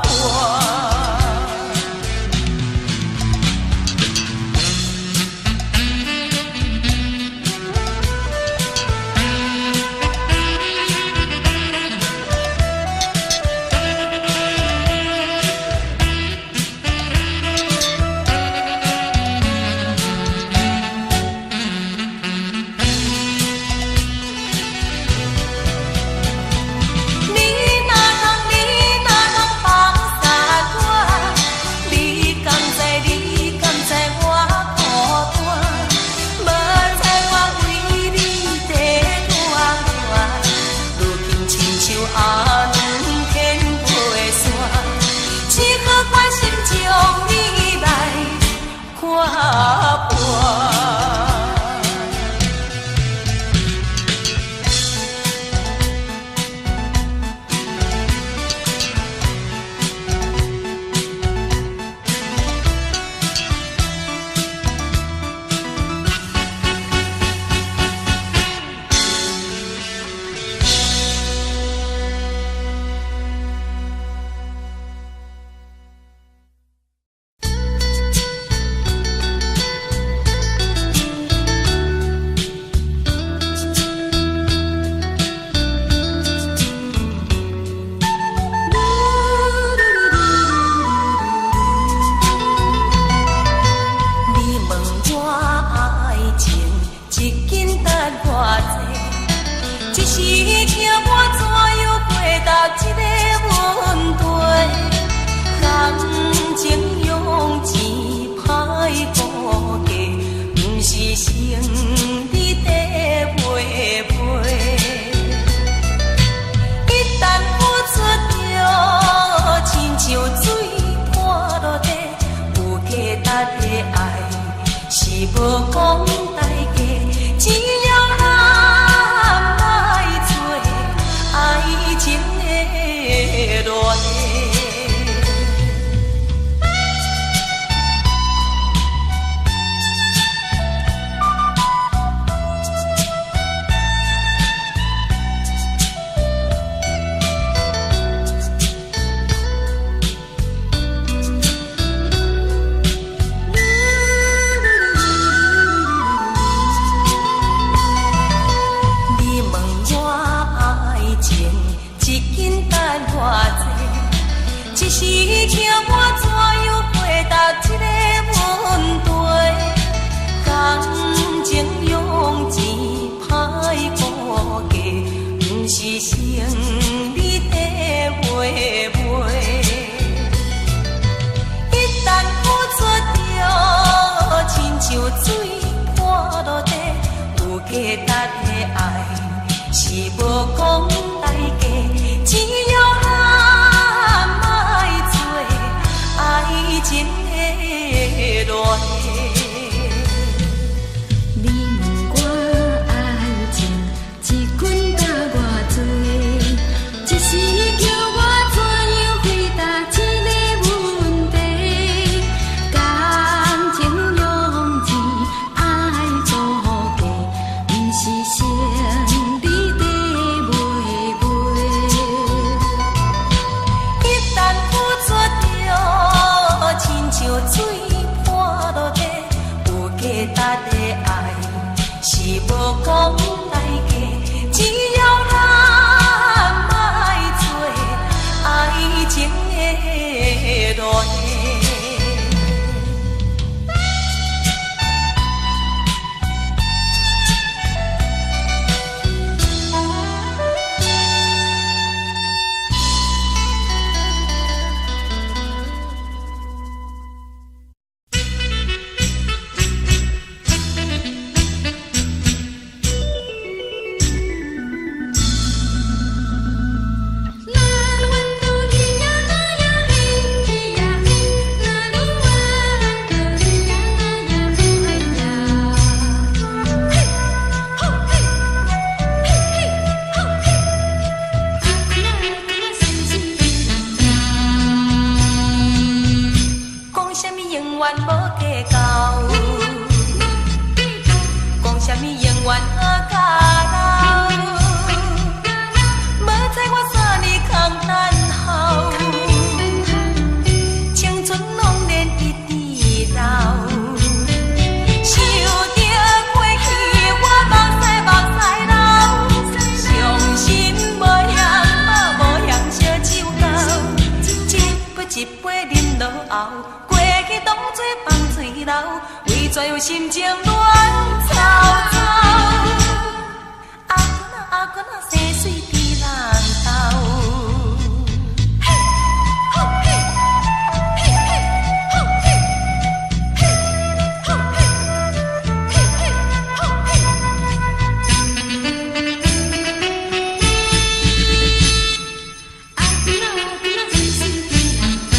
破。你若通，你若通放捒我，你敢知？你敢知我孤單？無知我為你在拖爛，如今親像阿娘天飛沙，只好決心將你來看破。你問我愛情一斤值偌濟？一時叫我怎樣回答這個問題？感情用錢歹估計，毋是生理在買賣。一旦付出著，親像水潑落地，有價值的愛是無講代價，只要咱莫做愛情的奴隸。你問我愛情一斤值偌濟？一時叫我怎樣回答這個問題？感情用錢歹估計，毋是生理在買賣。一旦付出著，親像水潑落地，有價值的愛是無講代價，只要咱莫做愛情的奴隸。你問我愛情一斤值偌濟？一時叫我怎樣回答這個問題？感情用錢歹估計，毋是生理在買賣。一旦付出著，親像水潑落地，有價值的愛是無講代價，只要咱莫做愛情的奴隸。過去當作放水流，為怎樣心情亂糟糟？阿公啊阿公啊，生水佇人兜。嘿，吼嘿，嘿嘿，吼嘿，嘿，吼嘿，嘿嘿，吼嘿。阿公啊阿公啊，生水佇人兜。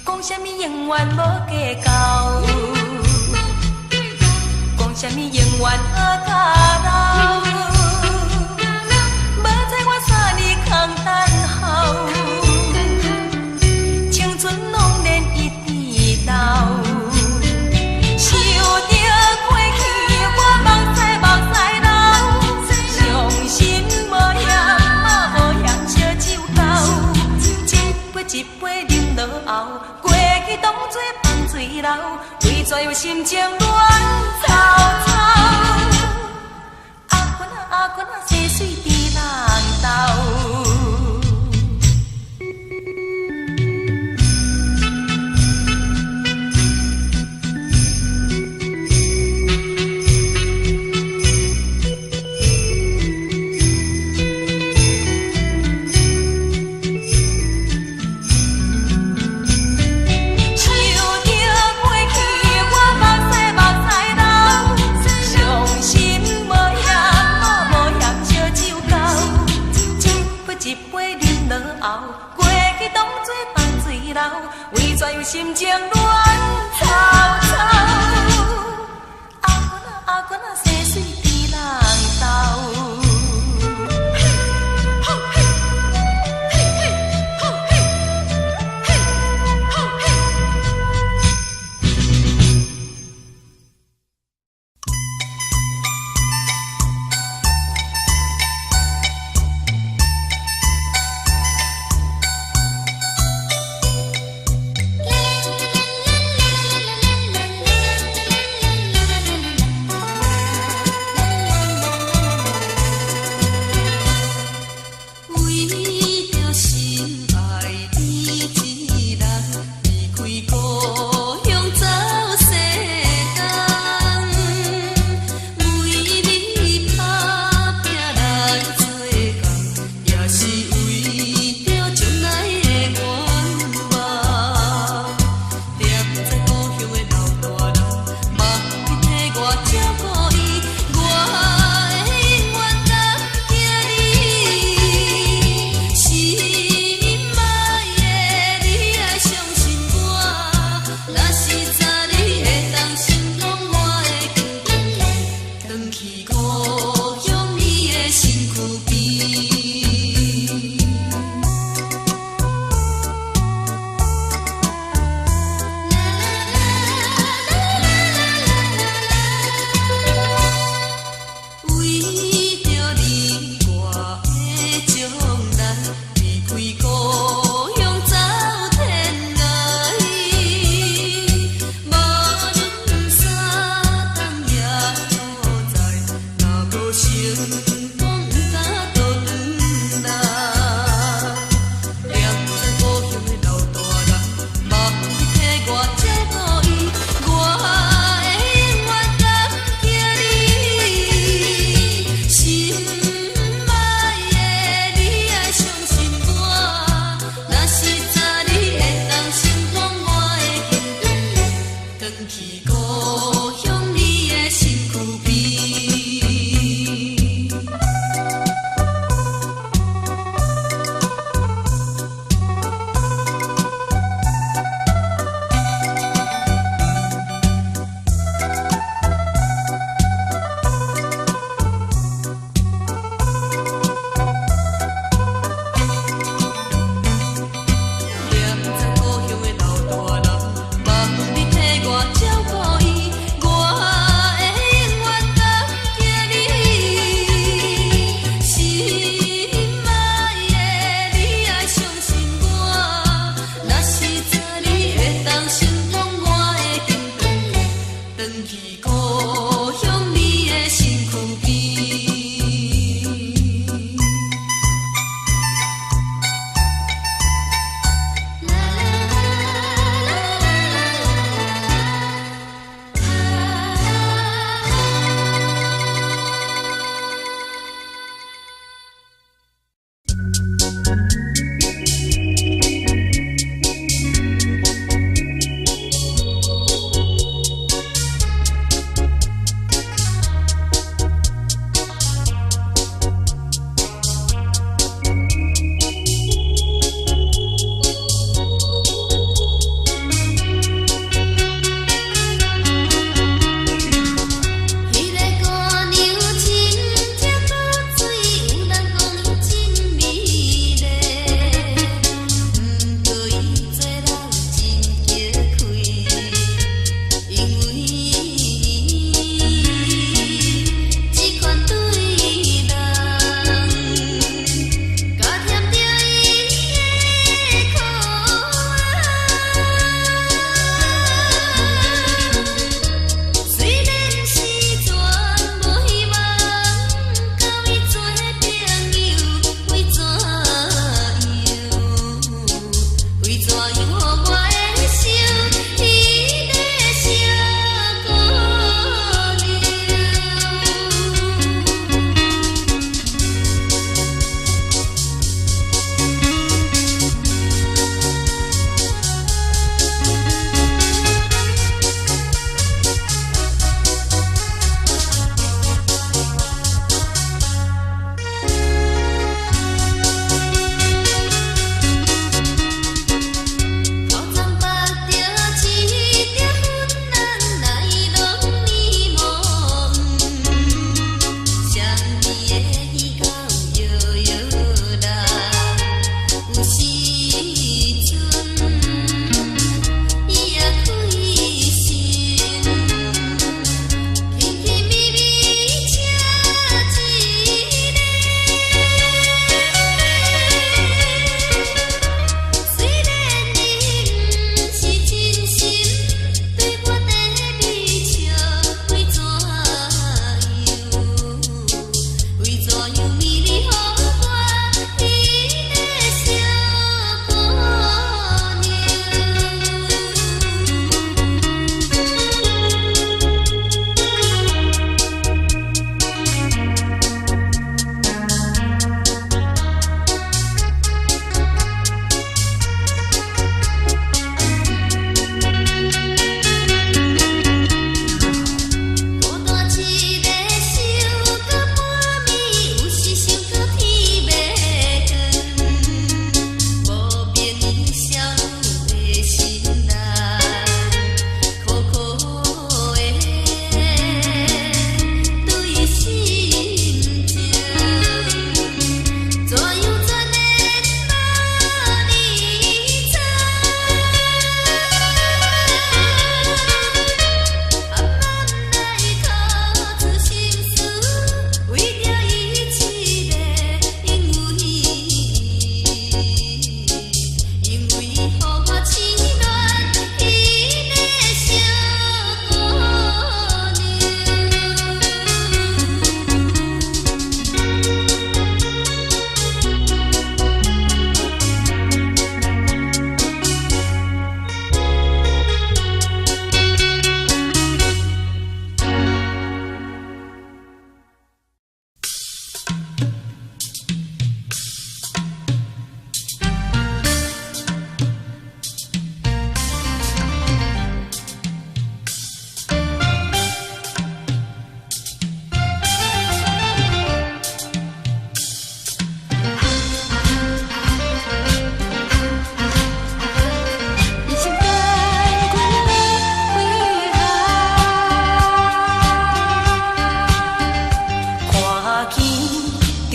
講啥物永遠無計較，講啥物永遠好甲老。無知我三年空等候，青春當然一直流。想著過去，我目屎目屎流，傷心無嫌嘛無嫌燒酒夠，一杯一杯啉落喉，過去當作放水流，為怎樣心情亂糟糟？阿公啊阿公啊，生水佇人兜。想著過去，我目屎目屎流，傷心無嫌嘛無嫌燒酒夠，一杯一杯啉落喉，過去當作放水流，為怎樣心情亂糟糟？阿公啊阿公啊，生水佇人兜。嘿，吼嘿，嘿嘿，吼嘿，嘿，吼嘿。啦啦啦啦啦啦。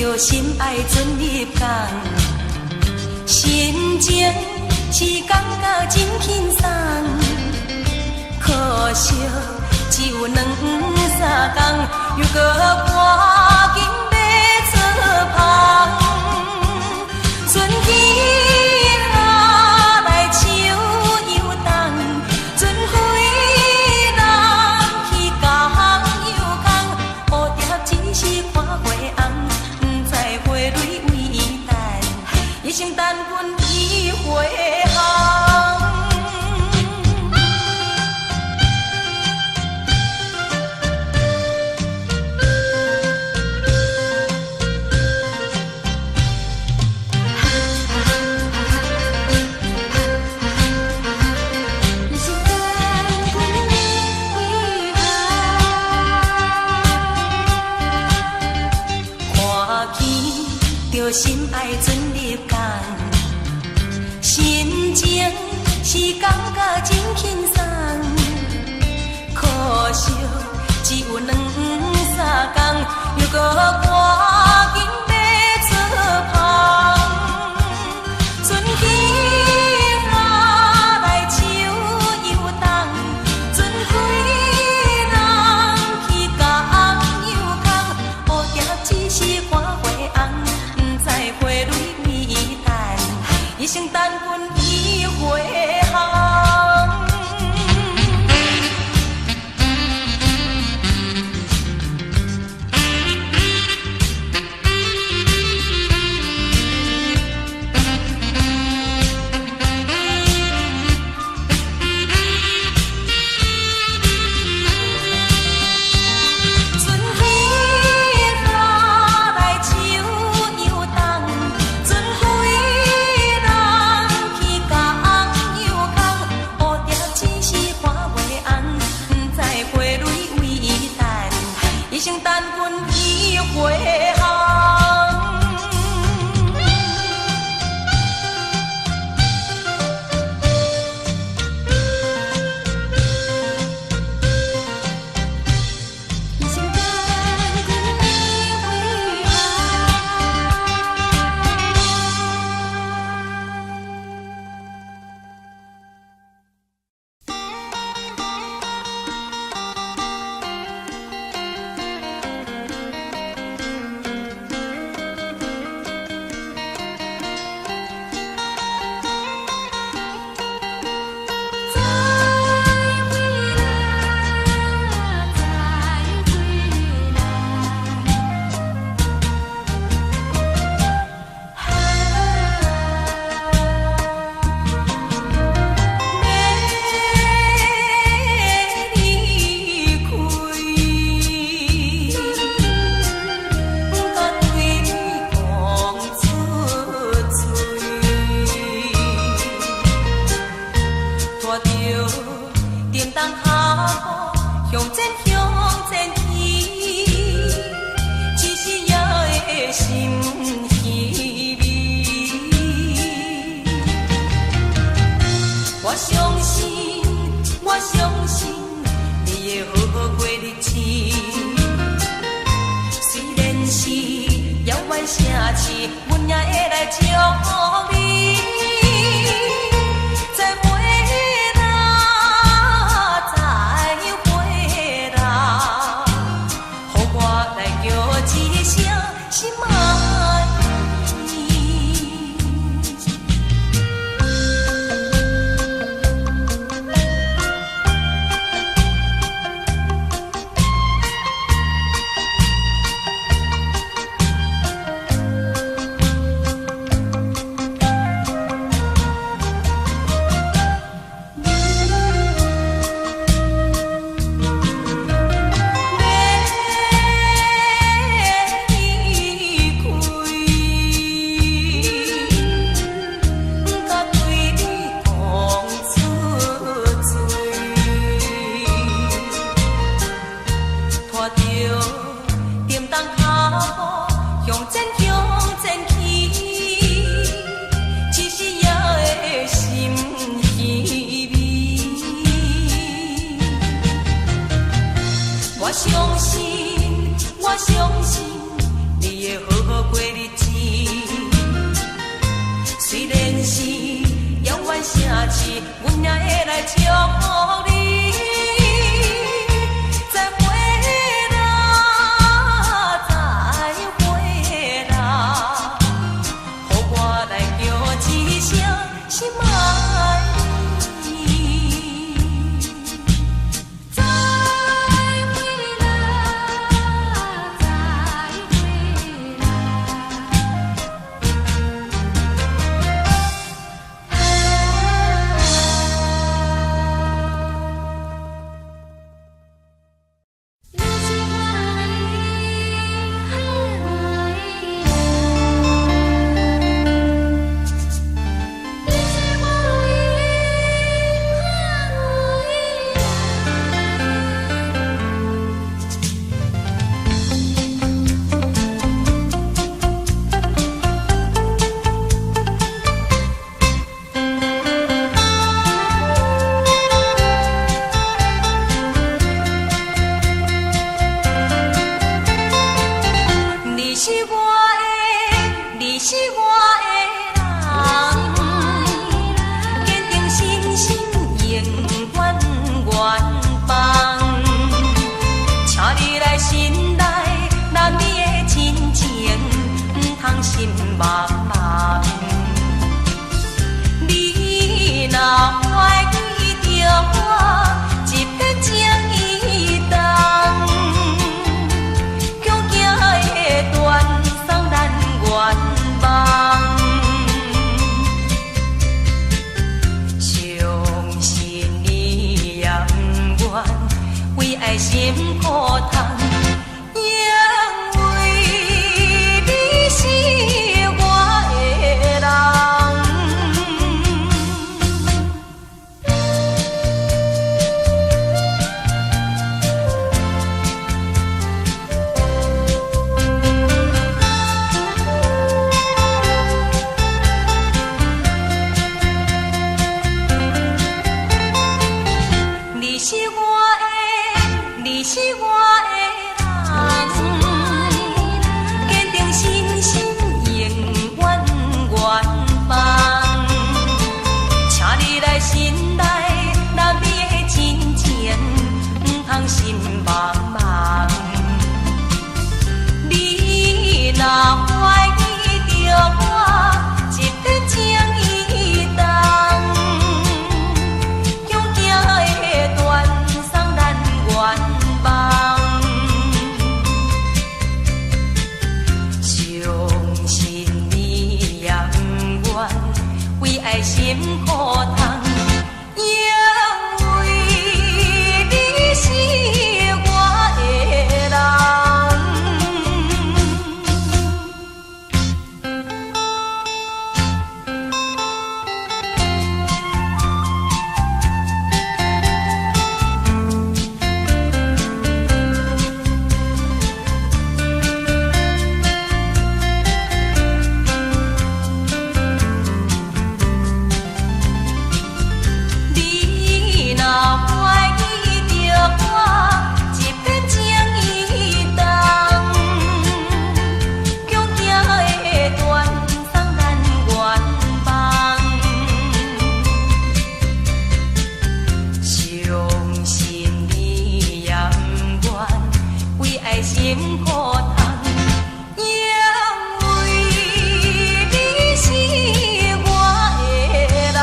著心愛陣入工，心情是感覺真輕鬆。可惜只有兩三工，猶閣趕緊欲出帆。船起下來手又重，船開南去工又工，蝴蝶只是看花紅，不知花蕊為等，一生等阮去回航。一生等阮去回航。看见著心愛陣入工，心情是感覺真輕鬆。可惜只有兩三工，猶閣趕緊欲出帆。船起下來手又重，船開南去工又工，蝴蝶只是看花紅，不知花蕊為等，一生等阮去回航。船起下來手又重，船開南去工又工，蝴蝶只是看花紅，不知花蕊為等，一生等阮去回航。一生等阮去回航。再會啦，再會啦。欲離開，不敢對你講出嘴，拖著沉重跤步向前向前去，只是也會心稀微。我相信，我相信你會好好過日子。雖然是遙遠城市，阮也會來祝福你。再會啦，再會啦，予我來叫一聲心愛你。欲離開，不敢對你講出嘴，拖著沉重跤步向前向前去，只是也會心稀微。我相信，我相信你會好。過日子。雖然是遙遠城市，阮也會來祝福你。再會啦，再會啦，予我來叫一聲心愛你。再會啦，再會啦。你是我的人，你是我的人。你是我的，你是我的人，堅定信心，永遠願放。請你來信賴男女的親情，毋通心茫茫。你若懷記著我，一片情意重。強行的斷送咱願望，相信你也毋願為愛心苦痛，因為你是我的人。你是我的，你是我的人，堅定信心，永遠願放。請你來信賴男女的親情，毋通心茫茫。你若懷記著我，一片情意重。強行的斷送咱願望，相信你也毋願為愛心苦痛，因為你是我的人。你若懷記著我，一片情意重，強行的斷送咱願望，相信你也毋願為愛心苦痛，因為你是我的人。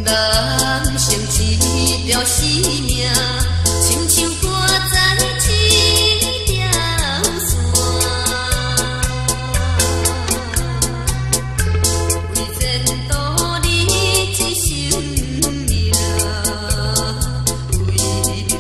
人生一條生命，親像掛在一條線。為前途你一生命，為夢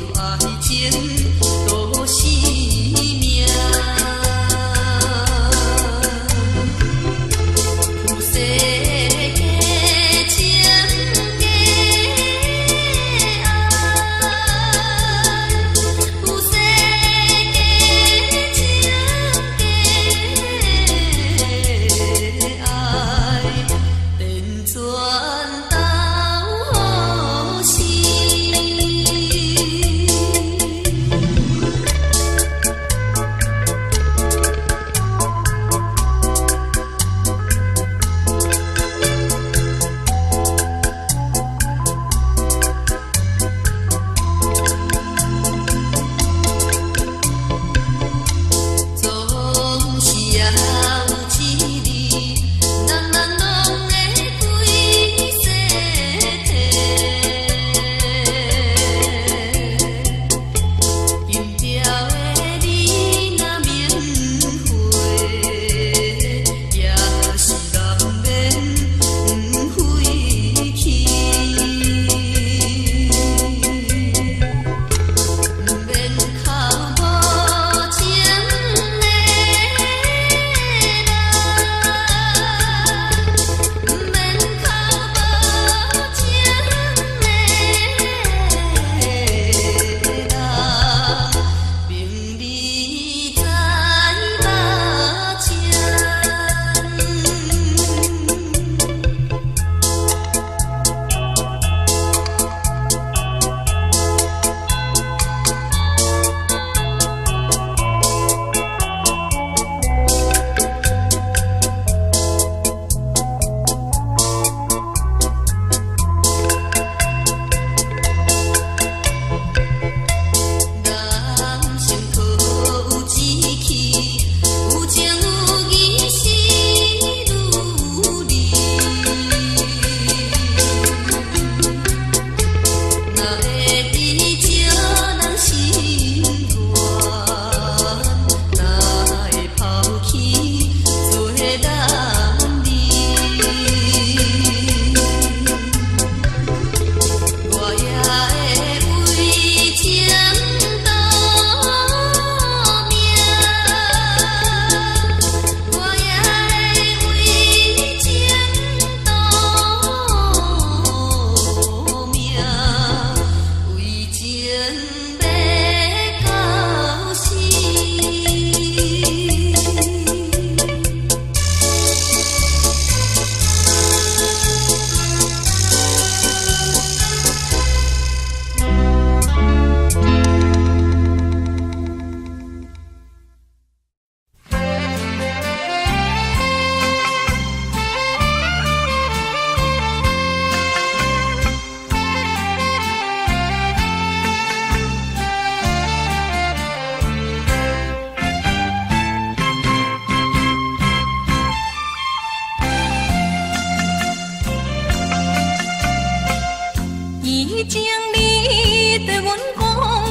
以前你對阮講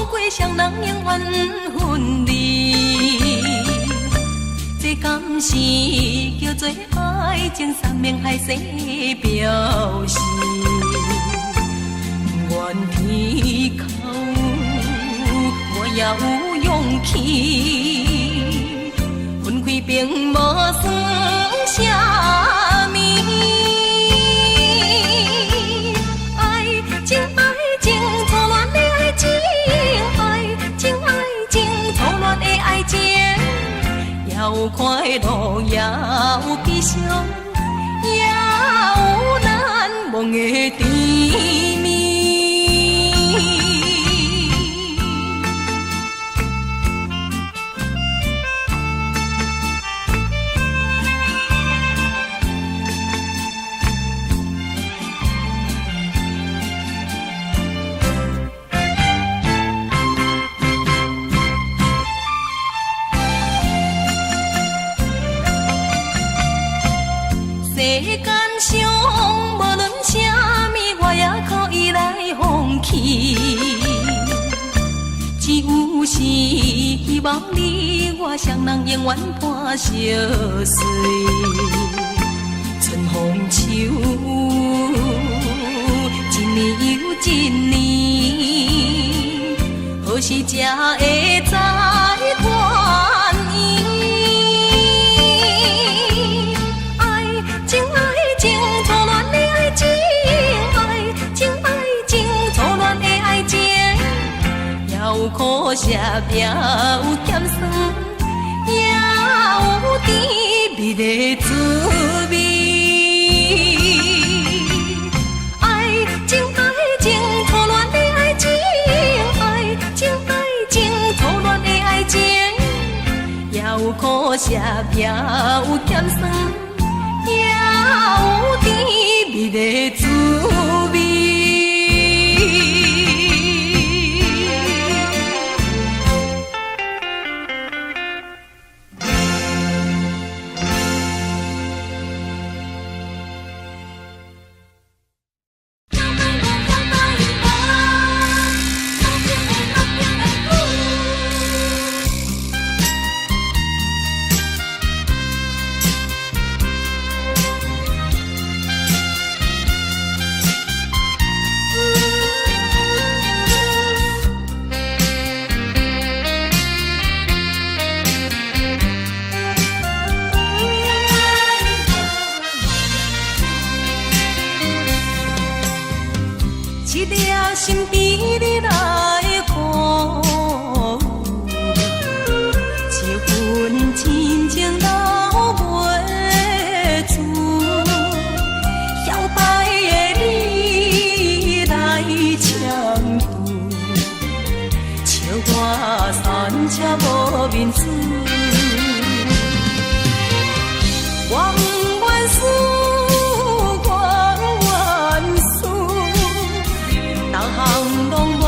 過，誰人永遠分離？這敢是叫做愛情山盟海誓表示？怨天空，我也有勇氣，分開並無算啥物。愛情愛情，錯亂的愛情，愛情愛情，錯亂的愛情，也有快樂，也有悲傷，也有難忘的甜蜜。世間上無論啥物，我也可以來放棄。只有是希望你我雙人永遠伴相隨。春風秋雨，一年又一年，何時才會再團圓？愛情愛情，錯亂的愛情，愛情愛情，錯亂的愛情，也有苦澀，也有鹹酸，也有甜蜜的滋味。愛情愛情，錯亂的愛情，愛情愛情，錯亂的愛情，也有苦澀，也有鹹酸，也有甜蜜的滋味。一粒心甜你來予，一份親情留袂住，搖擺的你來搶渡，笑我散赤無面子。我不願輸，我不願輸，逐項攏無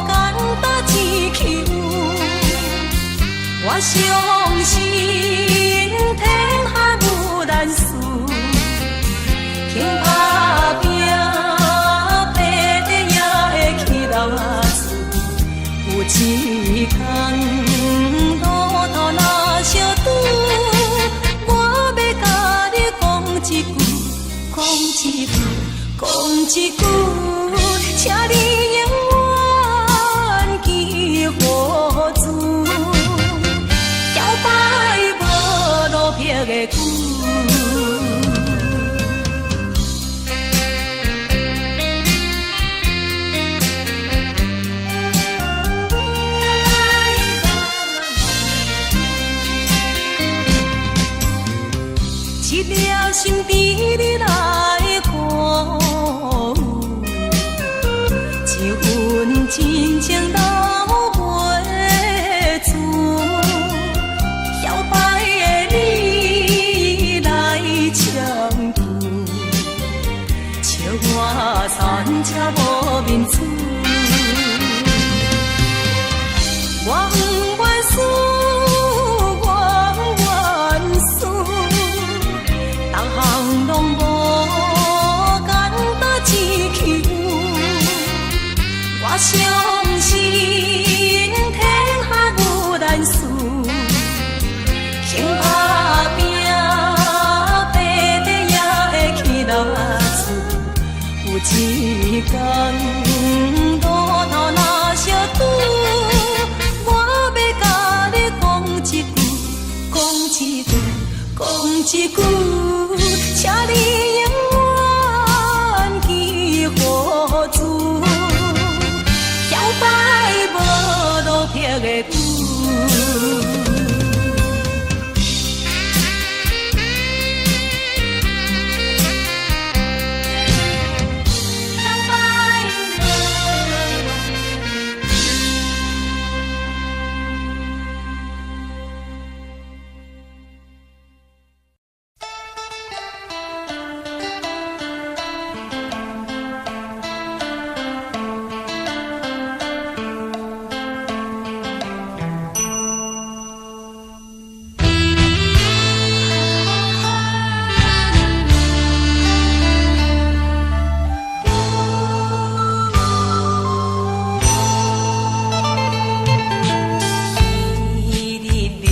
簡單只求。我相信天下無難事，肯打拼，爬得也會去老厝。有一天路途若相拄，我欲共你講一句，講一句，講一句，請你永遠記予住，搖擺無路泊的久。一粒心甜你來予，一份親情留袂住，搖擺的你來搶渡，笑我散赤無面子。我不願輸，我不願輸，逐項攏無簡單只求。一句，請你永遠記予住，搖擺無路避的雨。彼日庙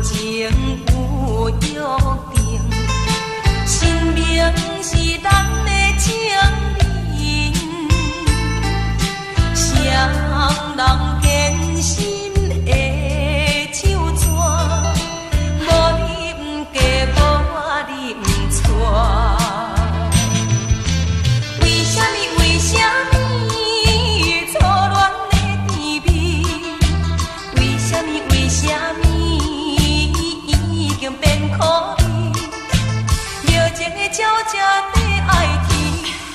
前有約定，神明是咱的證人，雙人堅心的手紙，無你毋嫁，無我你毋娶。為啥物？為啥物初戀的甜蜜？為啥物？為啥物已經變苦味？熱情的鳥只底愛啼，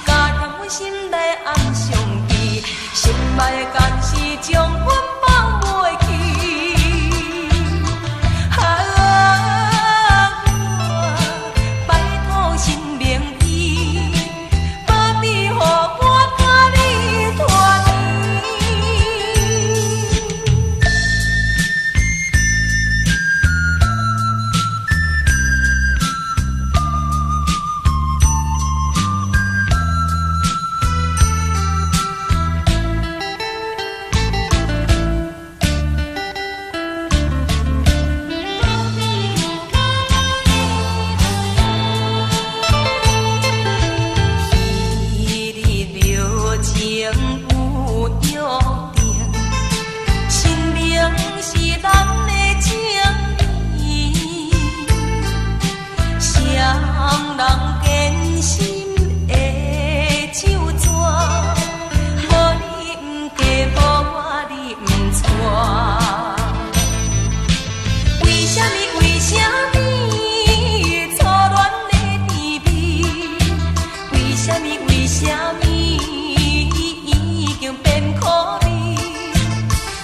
加添阮心內暗傷悲，心愛的干是將阮放袂去。啊，我拜託神明醫，不必予我佮你團圓。彼日庙前有約定，神明是咱的證人，雙人堅心的手紙，無你毋嫁，無我你毋娶。為啥物？為啥物初戀的甜蜜？為啥物？為啥物已經變苦味？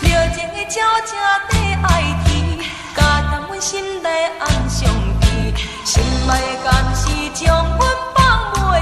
熱情的鳥只底愛啼，加添阮心內暗傷悲，心愛的干是將阮放袂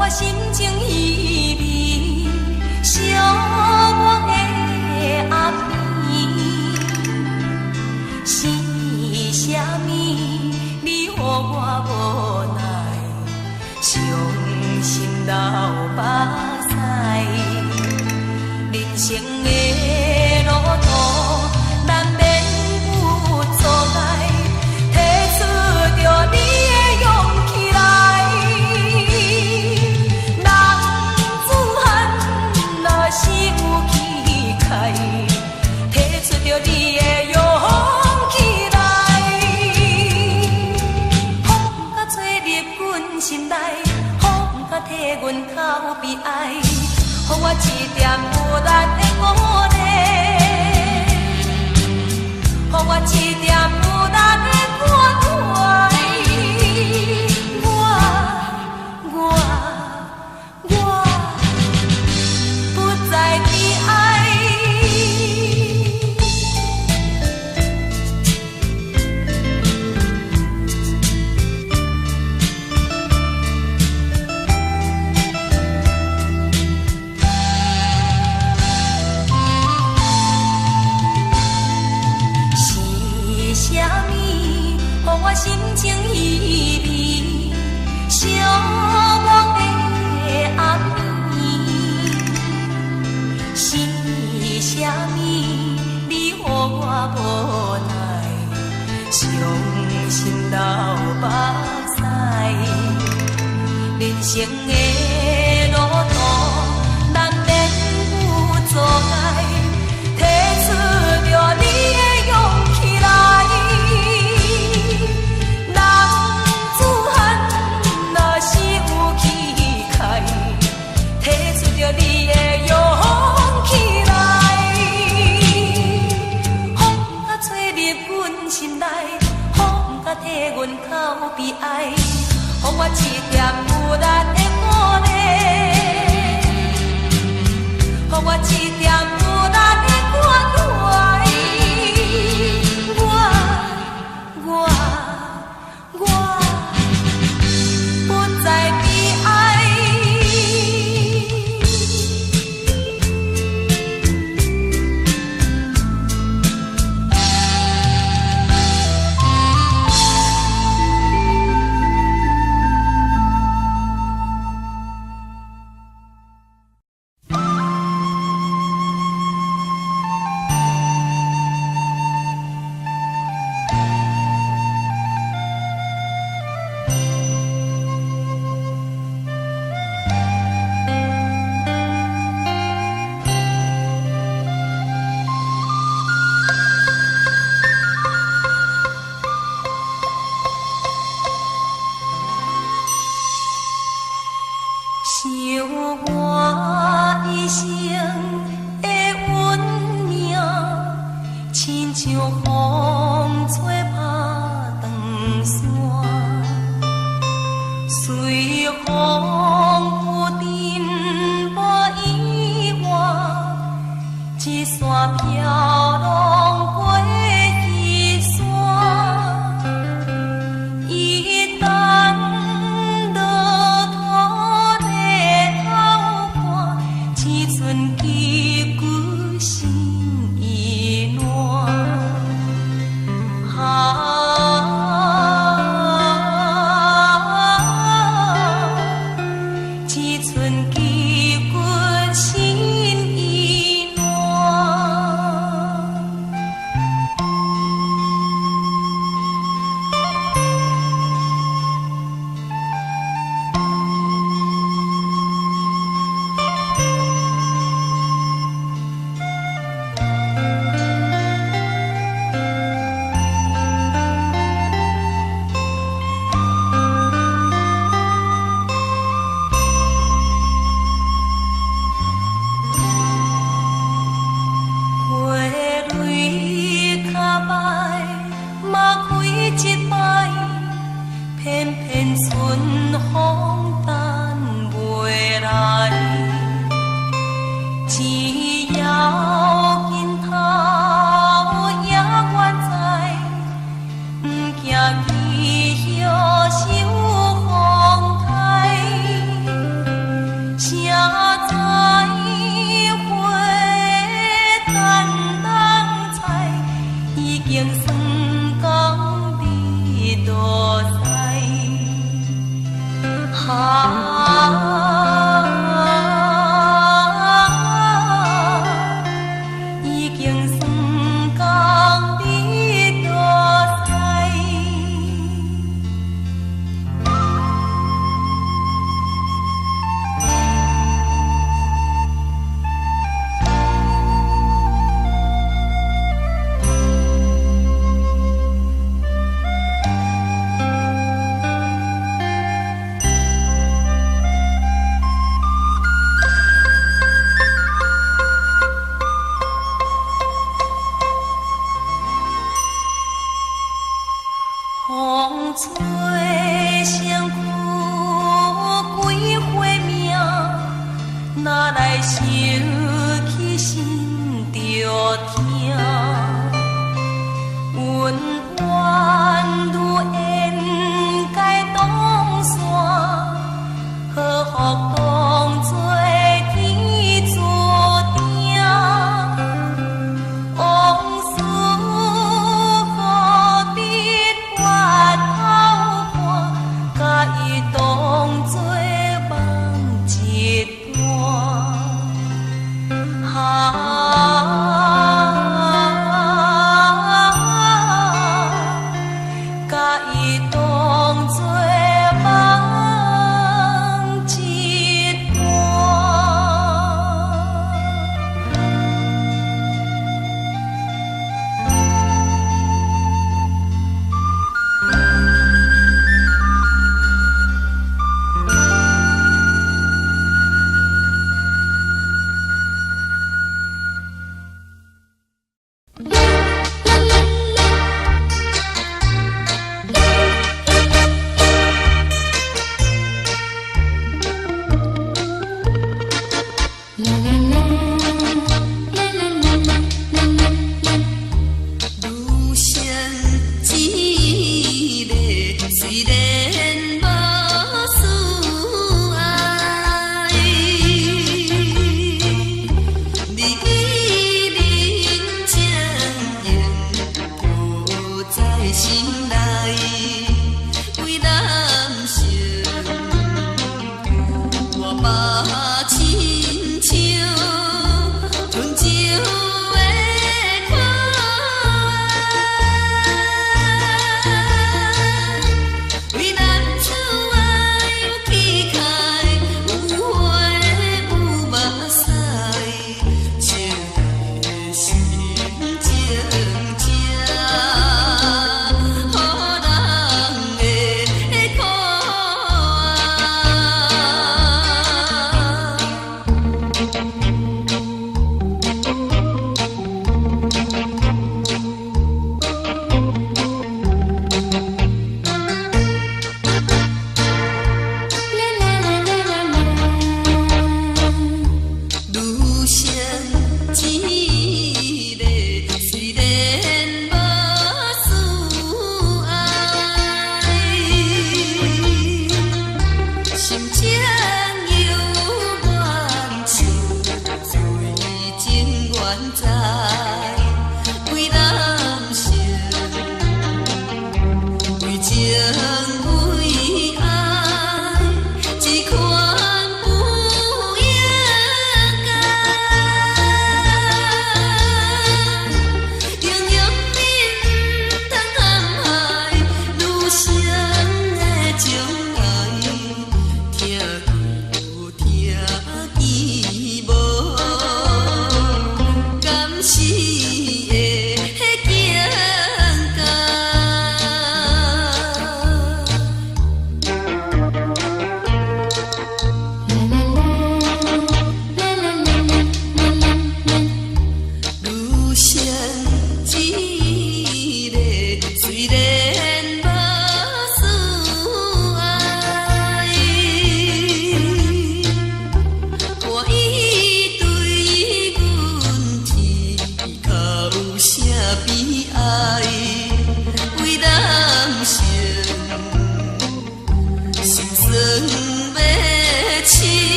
予我心情依微，寂寞的暗暝。是啥物？你予我無奈，傷心流目屎。人生的路途難免有阻礙，提出著你的勇氣來。男子漢若是有氣概，提出著你的勇氣來。風甲吹入阮心內，雨甲替阮哭悲哀，予我一點無力的鼓勵，予我一點無力的關懷。我我我不再悲哀。是啥物，予我心情依微，寂寞的暗暝？是啥物，你予我無奈，傷心流目屎。人生的路途難免有阻礙，提出著你的勇氣來。男子漢若是有氣概，提出著你的勇氣來。風甲吹入阮心內，雨甲替阮哭悲哀，予我一點無力的鼓勵，予我一點無力的關懷。我我我不再悲哀。想我一生的運命，親像風吹拍斷線，隨風浮沉無意外，一線飄浪過彼山。伊等落土的頭，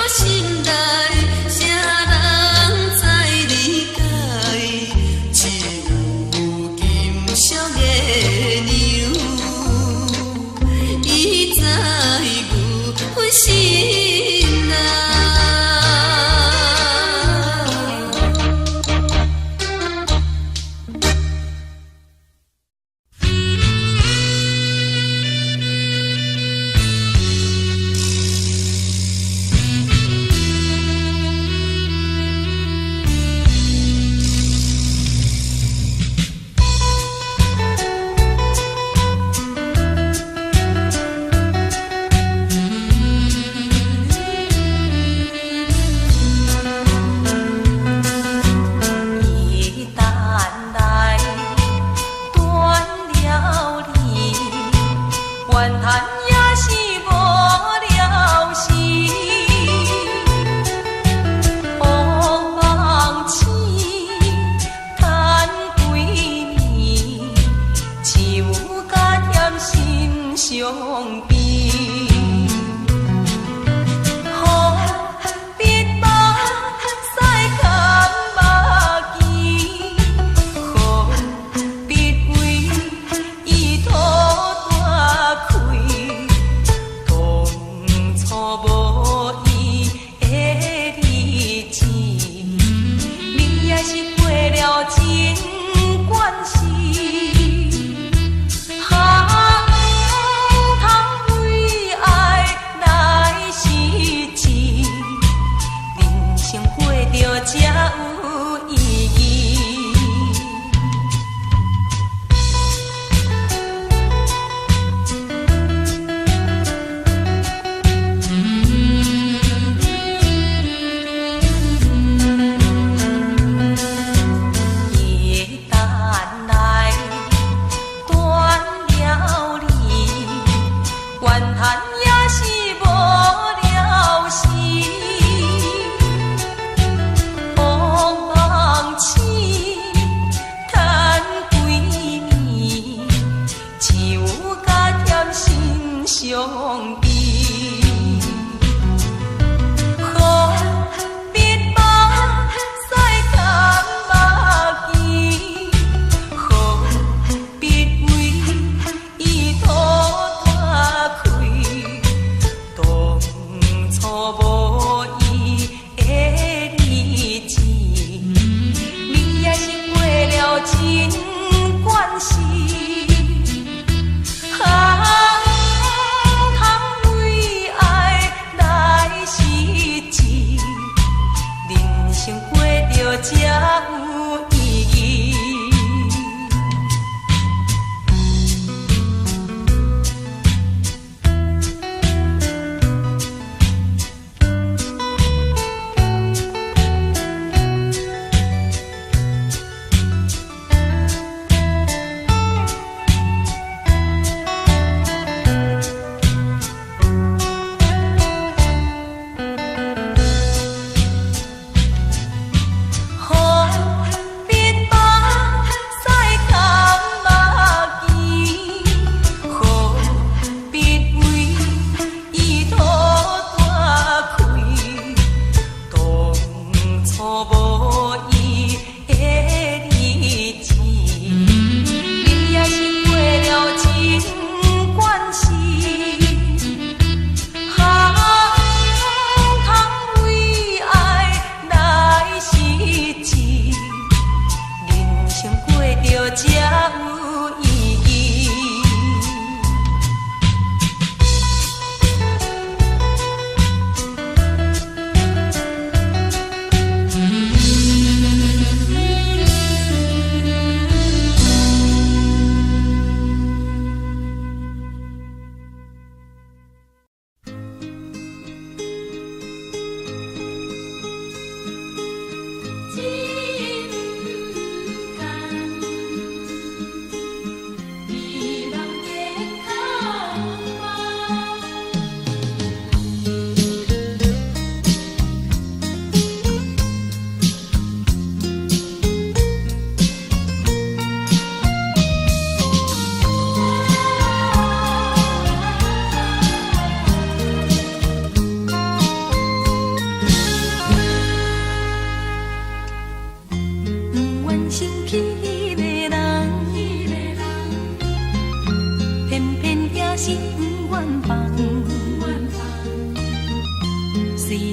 心內，啥人知你解？只有金小月娘，伊知阮心內。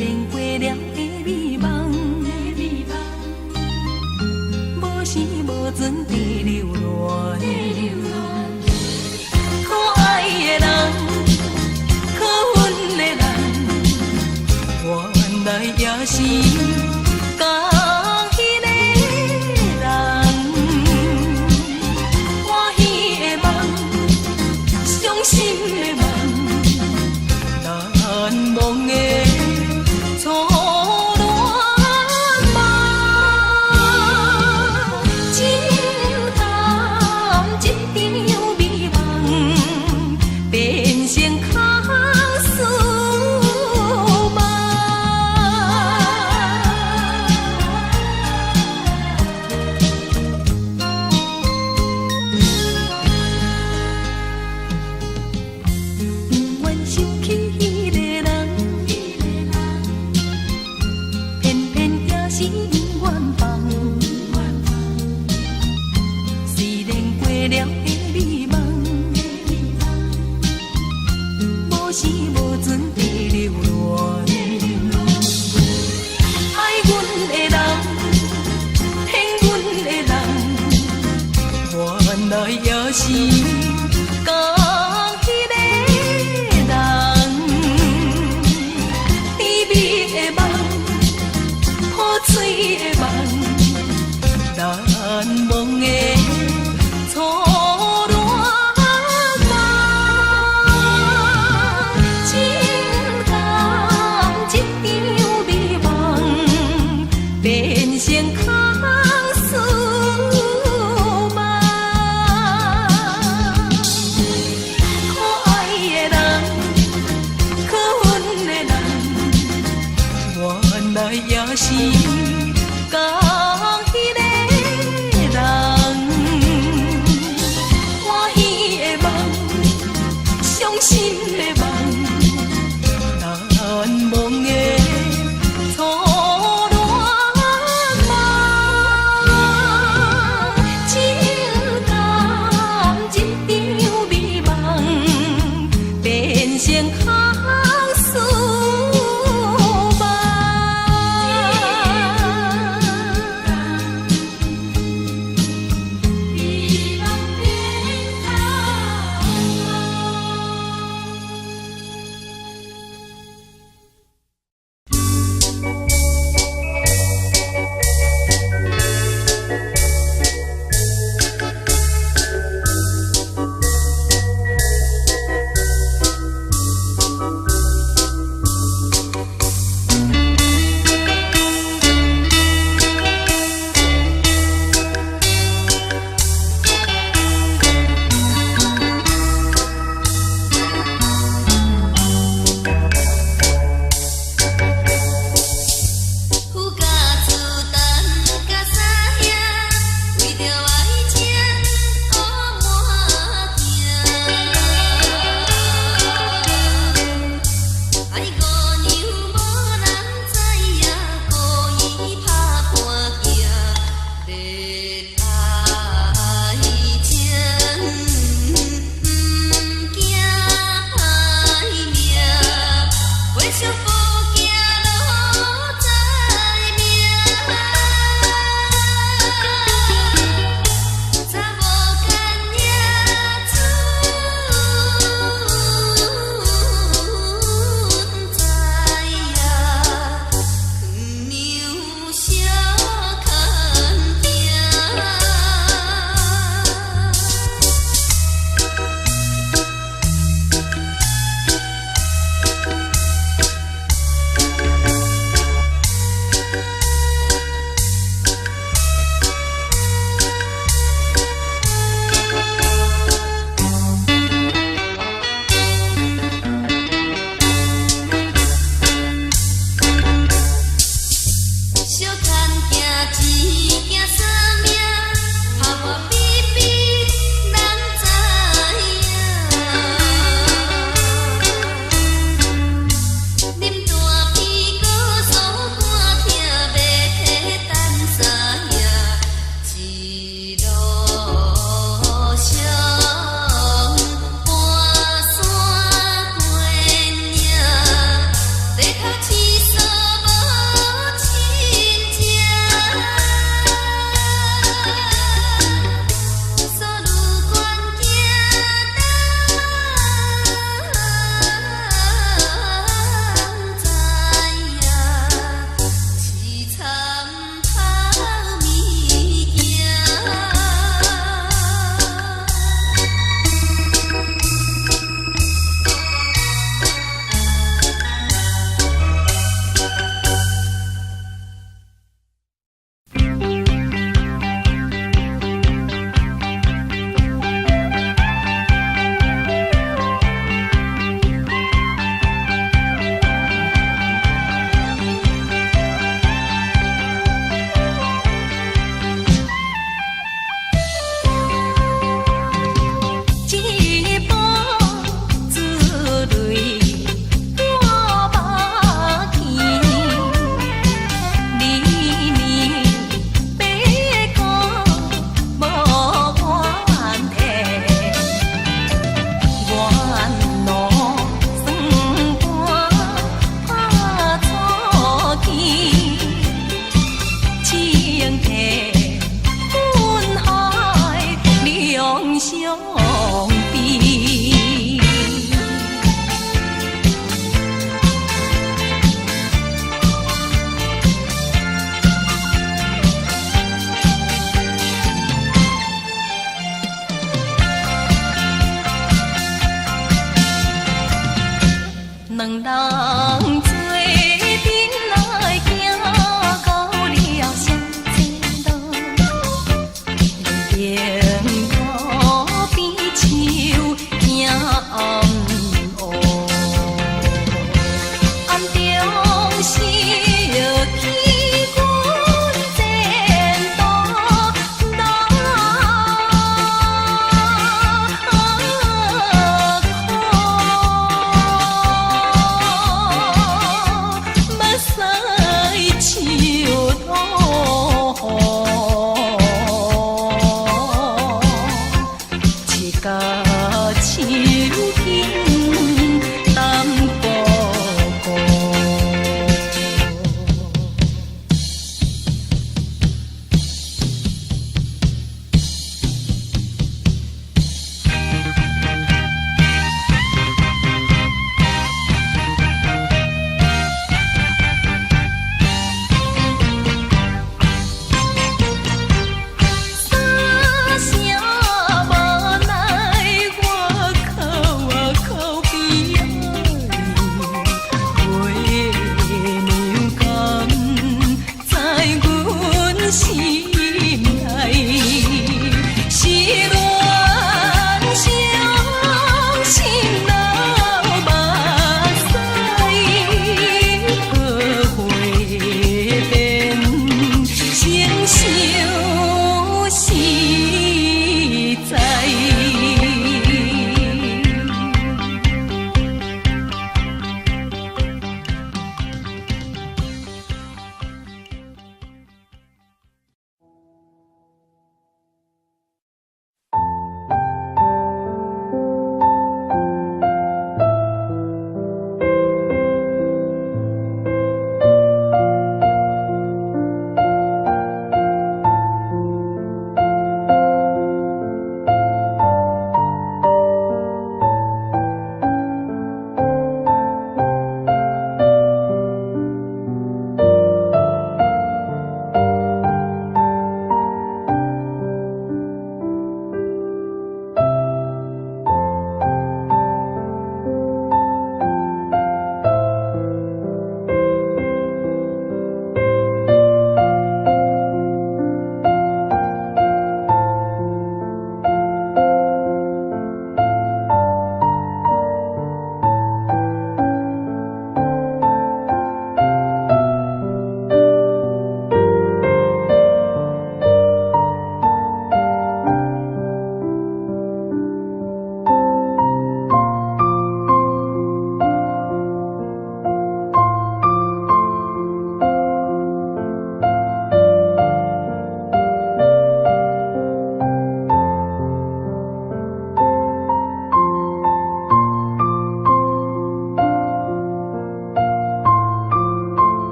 然過了的美夢，無時無陣地留戀。可愛的人，可恨的人，原來也是仝彼个人。歡喜的夢，傷心的夢，難忘的初戀夢。情淡一場美夢，變成空思夢。不願想起彼个人，偏偏也是永遠放。雖然過了的美夢，無時無陣地留戀。愛阮的人，疼阮的人，原來也是仝彼个人。甜蜜的夢，破碎的夢，難忘的初戀夢。情淡一場美夢，變成空思夢。可愛的人，可恨的人，原來也是仝彼个人。歡喜的夢，傷心的夢，難忘的初戀夢。情淡一場美夢，變成空思夢。美夢變空夢。夫甲子等甲三兄，為著愛情烏滿行。愛姑娘無人知影，故意拍半鏡，欲愛情毋驚歹命，回首不驚路知命。查某干領出知影，娘相牽定。小牽行一行三命，拍我比比人知影。啉大啤果酥肝疼，欲提等三兄，一路上跋山過嶺，低頭廁所。樹塗。